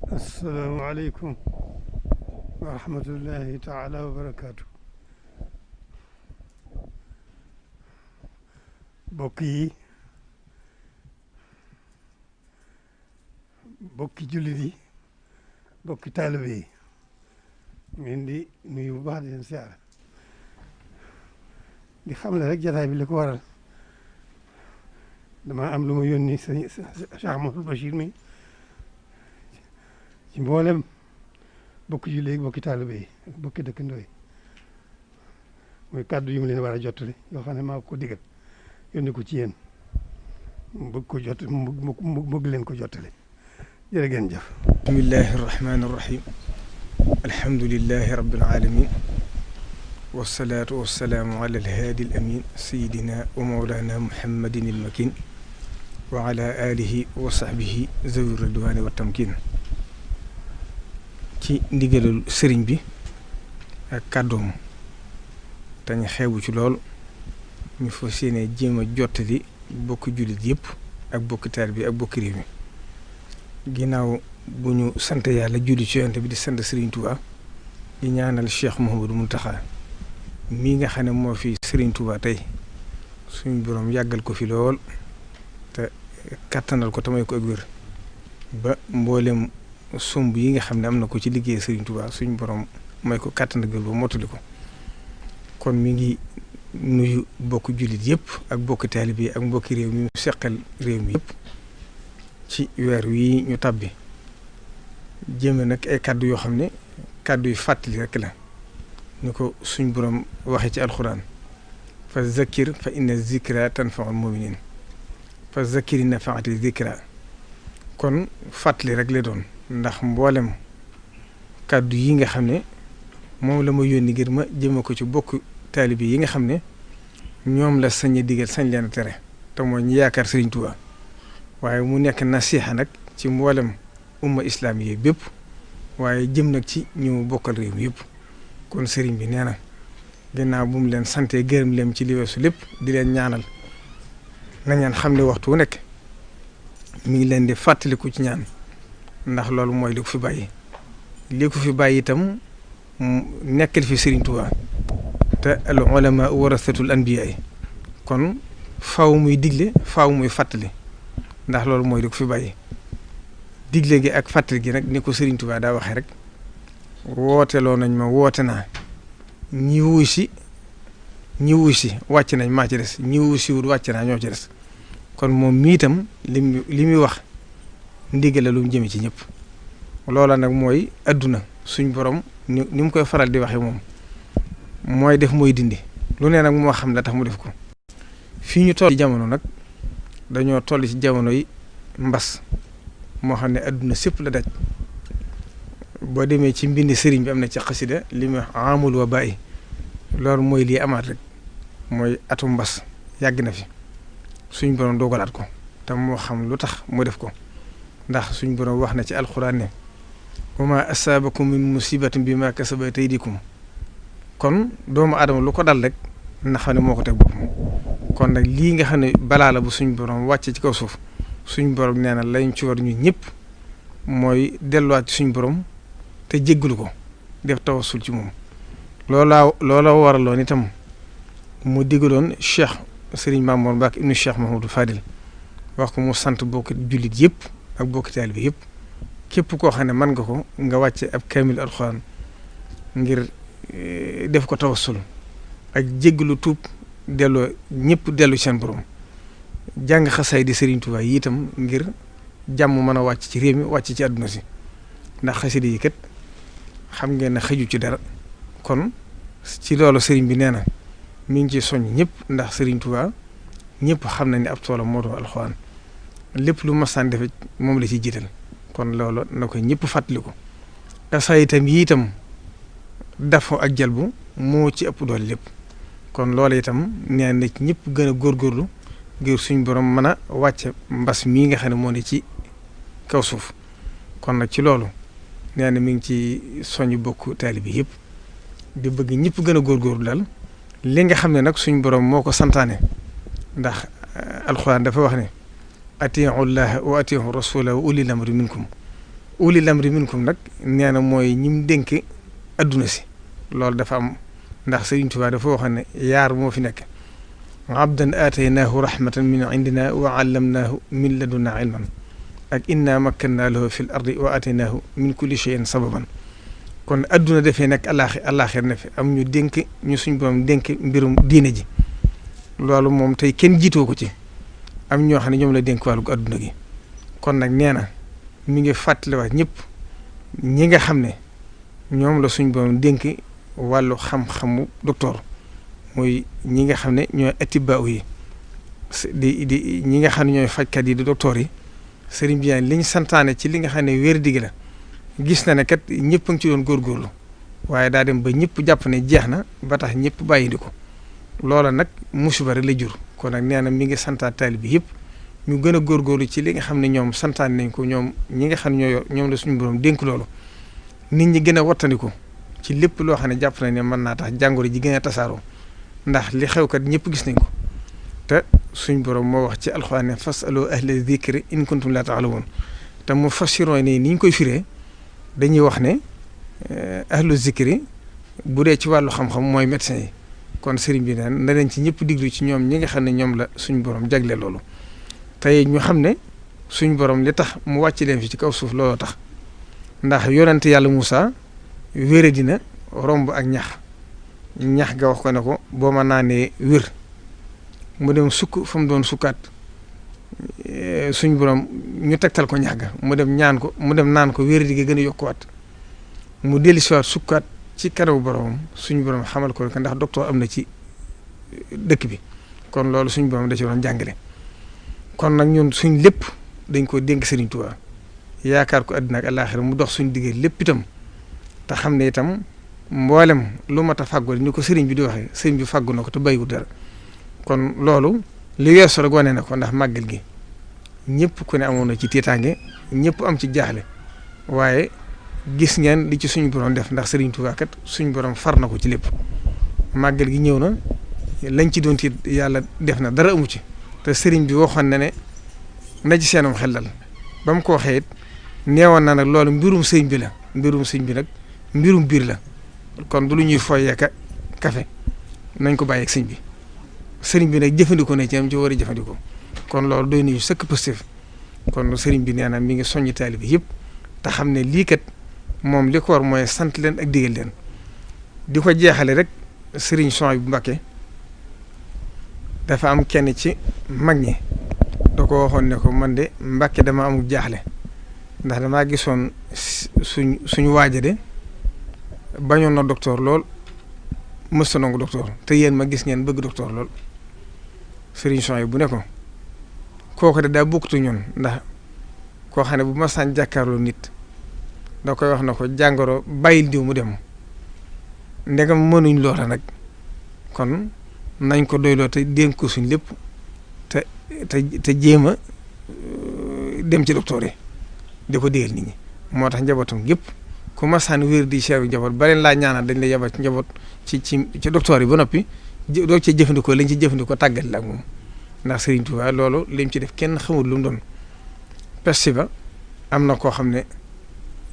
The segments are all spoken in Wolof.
asalaamaaleykum wa rahmatullahi taala wa barakaatu. bokk yi, bokki jullit yi, bokki taalibe yi ngeen di nuyu bu baax di leen siyaare di xam ne rek jataay bi li ko waral dama am lu ma yónni sëñ Cheikh Mouhamadou Bachir mi ci mboolem bokki jullit yi bokki taalibe yi ak bokki dëkkandoo yi muy kàddu yu mu leen war a jottali yoo xam ne maa ko digal yónni ko ci yéen mu bëgg ko jot mu bëgg leen ko jottali jërë ngeen jëf. bismillahi rahmaani rahim alhamdulillahi rabbil alamin wasalaatu wasalaamu ala alhaadi al amin sayidina wa mawlana muhammadin il makin wa ala alihi wa sahbihi zawi ridwani wa tamkin ci ndigalul sëriñ bi ak kàddoom te ñu xeebu ci lool ñu fas yéene jéem a jottali bokki jullit yëpp ak bokki taalibe bi ak bokki réew mi ginnaaw bu ñu sant yàlla julli ci yonent bi di sant Serigne Touba di ñaanal Cheikh Mouhamadou Mountakha mii nga xam ne moo fi Serigne Touba tey suñu borom yàggal ko fi lool te kattanal ko te may ko ak wér ba mboolem somb yi nga xam ne am na ko ci liggéey Serigne Touba suñu borom may ko kattan ak wér ba mottali ko kon mi ngi nuyu bokk jullit yëpp ak bokki taalibe yi ak mbokki réew mi mu seqal réew mi yëpp ci weer wi ñu tàbbi jéem nag ay kàddu yoo xam ne kàddu yu fàttali rek la ñu ko suñ borom waxee ci alxuraan fa zakkir fa inna zikra tanfaul muminin fa zakkir in nafaati zikra kon fàttali rek la doon ndax mboolem kàddu yi nga xam ne moom la ma yónni ngir ma jëme ko ci bokk taalibe yi nga xam ne ñoom la sañ a digal sañ leen a tere te mooy ñu yaakaar Serigne Touba waaye mu nekk nasiha nag ci mboolem umma islam yi bépp waaye jëm nag ci ñu bokkal réew mi yëpp kon sëriñ bi nee na gannaaw bu mu leen sante gërëm leen ci li weesu lépp di leen ñaanal na ngeen xam ne waxtu wu nekk mi ngi leen di fàttaliku ci ñaan ndax loolu mooy li ko fi bàyyi li ko fi bàyyi itam nekkal fi Serigne Touba te al ulama warasatul anbiya kon faaw muy digle faaw muy fàttali ndax loolu mooy li ko fi bàyyi digle gi ak fàttali gi nag ni ko Serigne Touba daa waxee rek wooteloo nañ ma woote naa ñi wuy si wàcc nañ maa ci des ñi wuy si wut wàcc naa ñoo ci des kon moom mii itam li muy wax ndigal la lu mu jëme ci ñëpp loola nag mooy adduna suñ borom ni mu koy faral di waxee moom mooy def mooy dindi lu ne nag moo xam la tax mu def ko fii ñu toll ci jamono nag dañoo toll ci jamono yi mbas moo xam ne adduna sépp la daj boo demee ci mbindi sëriñ bi am na ci xasida li mu amul wa bàyyi loolu mooy lii amaat rek mooy atum mbas yàgg na fi suñ borom dogalaat ko te moo xam lu tax mu def ko ndax suñ borom wax na ci alxuraan ne wa ma asaabakum min musibatin bi ma kasabat aydikum kon doomu aadama lu ko dal rek na xam ne moo ko teg boppam kon nag lii nga xam ne balaa la bu suñ borom wàcce ci kaw suuf suñ borom nee na lañ ci war ñu ñëpp mooy delluwaat ci suñ borom te jéggalu ko def tawassul ci moom loola waraloon itam mu digaloon Cheikh Serigne Mamour Mbacke ibnu Cheikh Mahamadou Fadil wax ko mu sant bokki jullit yëpp ak bokki taalibe yëpp képp koo xam ne mën nga ko nga wàcce ab kaamil alxuraan ngir def ko tawassul ak jéggalu tuub delloo ñëpp dellu seen borom jàng xasaay di Serigne Touba yi itam ngir jàmm mën a wàcc ci réew mi wàcc ci àdduna si ndax xasida yi kat xam ngeen ne xëju ci dara kon ci loolu Serigne bi nee na mi ngi ci soññ ñëpp ndax Serigne Touba ñëpp xam na ne ab toolam moo doon alxuraan lépp lu masaan defe moom la ci jiital kon loolu na ko ñëpp fàttali ko xasaay itam yi itam dafo ak jalbu moo ci ëpp doole lépp kon loolu itam nee na ci ñëpp gën a góorgóorlu ngir suñ borom mën a wàcce mbas mii nga xam ne moo ne ci kaw suuf kon nag ci loolu nee na mi ngi ci soññ bokk taalibe yëpp di bëgg ñëpp gën a góorgóorlu daal li nga xam ne nag suñ borom moo ko santaane ndax alxuraan dafa wax ne atii'u llaaha wa atii'u rasuula wa ulil amri minkum ulil amri minkum nag nee na mooy ñim dénk adduna si loolu dafa am ndax Sëriñ Tuubaa dafa waxoon ne yaar moo fi nekk abdan aataynaahu rahmatan min indina wa allamnaahu min ladunna ilman ak inna makkannaa lahu fil ardi wa aataynaahu min kulli shay'in sababan kon adduna dafee nekk àllaaxir na fi am ñu dénk ñu suñ borom dénk mbirum diine ji loolu moom tey kenn jiitoo ko ci am ñoo xam ne ñoom la dénk wàllu adduna gi kon nag nee na mi ngi fàttaliwaat ñëpp ñi nga xam ne ñoom la suñ borom dénk wàllu xam-xamu docteur muy ñi nga xam ne ñooy atibaa yi di ñi nga xam ne ñooy fajkat yi di docteur yi sëriñ bi liñ santaane ci li nga xam ne wér digg la gis na ne kat ñëpp a ngi ci doon góorgóorlu waaye daa dem ba ñëpp jàpp ne jeex na ba tax ñëpp bàyyi di ko loola nag musiba rek la jur kon nag nee na mi ngi santaat taalibe bi yëpp ñu gën a góorgóorlu ci li nga xam ne ñoom santaane nañ ko ñoom ñi nga xam ne ñoom la suñu borom dénk loolu nit ñi gën a wattandiku ci lépp loo xam ne jàpp nañ ne mën naa tax jàngoro ji gën a tasaaroo ndax li xew kat ñëpp gis nañ ko te suñ borom moo wax ci alxuraan ne fasalu ahla zikri in kuntum laa ta'lamuun te mu fassiroo ne ni ñu koy firee dañuy wax ne ahlu zikri bu dee ci wàllu xam-xam mooy médecin yi kon sëriñ bi neen na leen ci ñëpp diglu ci ñoom ñi nga xam ne ñoom la suñ borom jagle loolu tey ñu xam ne suñ borom li tax mu wàcc leen fi ci kaw suuf looloo tax ndax yonente yàlla Moussa wére dina romb ak ñax ga wax ko ne ko boo ma naanee wér mu dem sukk fa mu doon sukkaat suñ borom ñu tegtal ko ñax ga mu dem naan ko wér di ga gën a yokkuwaat mu dellusiwaat sukkaat ci kanamu boromam suñ borom xamal ko ndax docteur am na ci dëkk bi kon loolu suñ borom da ci doon jàngale kon nag ñun suñ lépp dañ ko dénk Sëriñ Tuubaa yaakaar ko àddina ak àllaaxira mu dox suñ diggee lépp itam te xam ne itam mboolem lu mat a fàggoo ni ko sëriñ bi di waxee sëriñ bi fàggu na ko te bàyyiwul dara kon loolu li weesu rek wane na ko ndax màggal gi ñëpp ku ne amoon na ci tiitaange ñëpp am ci jaaxle waaye gis ngeen li ci suñu borom def ndax Sëriñ Tuubaa kat suñu borom far na ko ci lépp màggal gi ñëw na lañ ci doon tiit yàlla def na dara amu ci te sëriñ bi waxoon na ne na ci seenum xel dal ba mu ko waxee it neewoon na nag loolu mbirum sëriñ bi la mbirum sëriñ bi nag mbirum biir la kon du lu ñuy foyee kafe nañ ko bàyyi ak sëriñ bi sëriñ bi nag jëfandikoo na ci am ci war a jëfandikoo kon loolu doy nañu sëkk positif kon sëriñ bi nee na mi ngi soññi taalibe bi yëpp te xam ne lii kat moom li ko war mooy sant leen ak digal leen di ko jeexale rek sëriñ Souhaïbou bu Mbacké dafa am kenn ci mag ñi da ko waxoon ne ko man de Mbacké dama amul jaaxle ndax damaa gisoon suñu waaja de bañoon na docteur lool mësta nangu docteur te yéen ma gis ngeen bëgg docteur lool sëriñ Souhaïbou bu ne ko kooku de daa bokkutu ñun ndax koo xam ne bu ma saan jàkkaarloo nit da koy wax na ko jàngoro bàyyil diw mu dem ndegam mënuñ loola nag kon nañ ko doyloo te dénk ko suñ lépp te jéem a dem ci docteur yi di ko digal nit ñi moo tax njabootam gépp ku ma saan wér di seeru njaboot ba leen laa ñaanal dañ la yabal ci njaboot ci docteur yi ba noppi doo ci jëfandikoo lañ ci jëfandikoo tàggat la ak moom ndax Sëriñ Tuubaa loolu lim ci def kenn xamul lu mu doon peste ba am na koo xam ne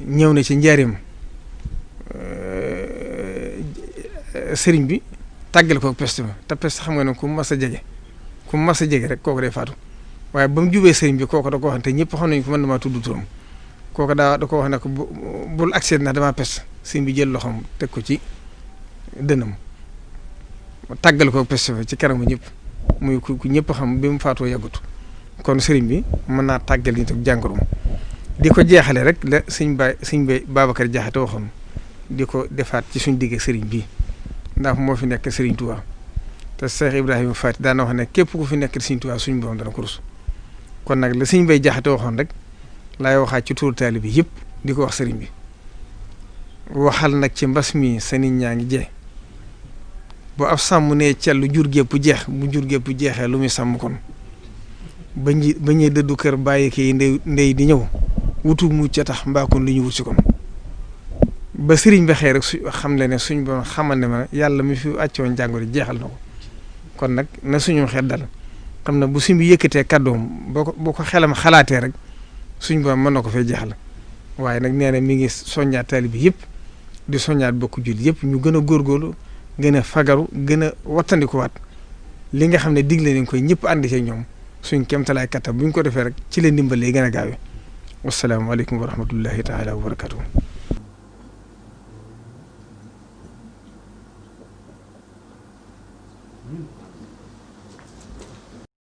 ñëw na ci njaarim sëriñ bi tàggal ko peste ba te peste xam nga ne ku mas a jege rek kooku day faatu waaye ba mu jubee sëriñ bi kooku da ko wax te ñëpp xam nañu ko mën damaa tudd turam kooku da ko wax ne ko bul accès na damaa peste sëriñ bi jël loxoom teg ko ci dënam tàggal ko peste ba ci kanamu ñëpp muy ku ñëpp xam bi mu faatoo yàggut kon sëriñ bi mën naa tàggal nit ak jàngoro di ko jeexale rek la sëñ Bay Babacar Jaxate waxoon di ko defaat ci suñ digg sëriñ bi ndax moo fi nekk Sëriñ Tuubaa te Cheikh Ibrahima Faty daana wax ne képp ku fi nekk Sëriñ Tuubaa suñu borom dana ko rus kon nag la sëñ Bay Jaxate waxoon rek laay waxaat ci tuuru taalibe bi yëpp di ko wax sëriñ bi waxal nag ci mbas mi sa nit ñaa ngi jee bu ab sàmm ne cellu jur gépp jeex bu jur gépp jeexee lu muy sàmm kon ba ñuy dëddu kër bàyyi kii ndey di ñëw wutu mucc a tax mbaa kon li ñu wut si kon ba sëriñ bi xëy rek xam le ne suñ borom xamal ne ma yàlla mi fi àccoon jàngoro jeexal na ko kon nag na suñu xel dal xam na bu suñ bi yëkkatee kàddoom boo ko xelam xalaatee rek suñ borom mën na ko fay jeexal waaye nag nee na mi ngi soññaat taalibe bi yëpp di soññaat bokk jullit yëpp ñu gën a góorgóorlu gën a fagaru gën a wattandikuwaat li nga xam ne digle nañ koy ñëpp ànd ci ñoom suñ kéemtalaay kattan bu ñu ko defee rek ci la ndimbal lay gën a gaawee wasalaamaaleykum wa rahmatullahi taala wa barakatuh.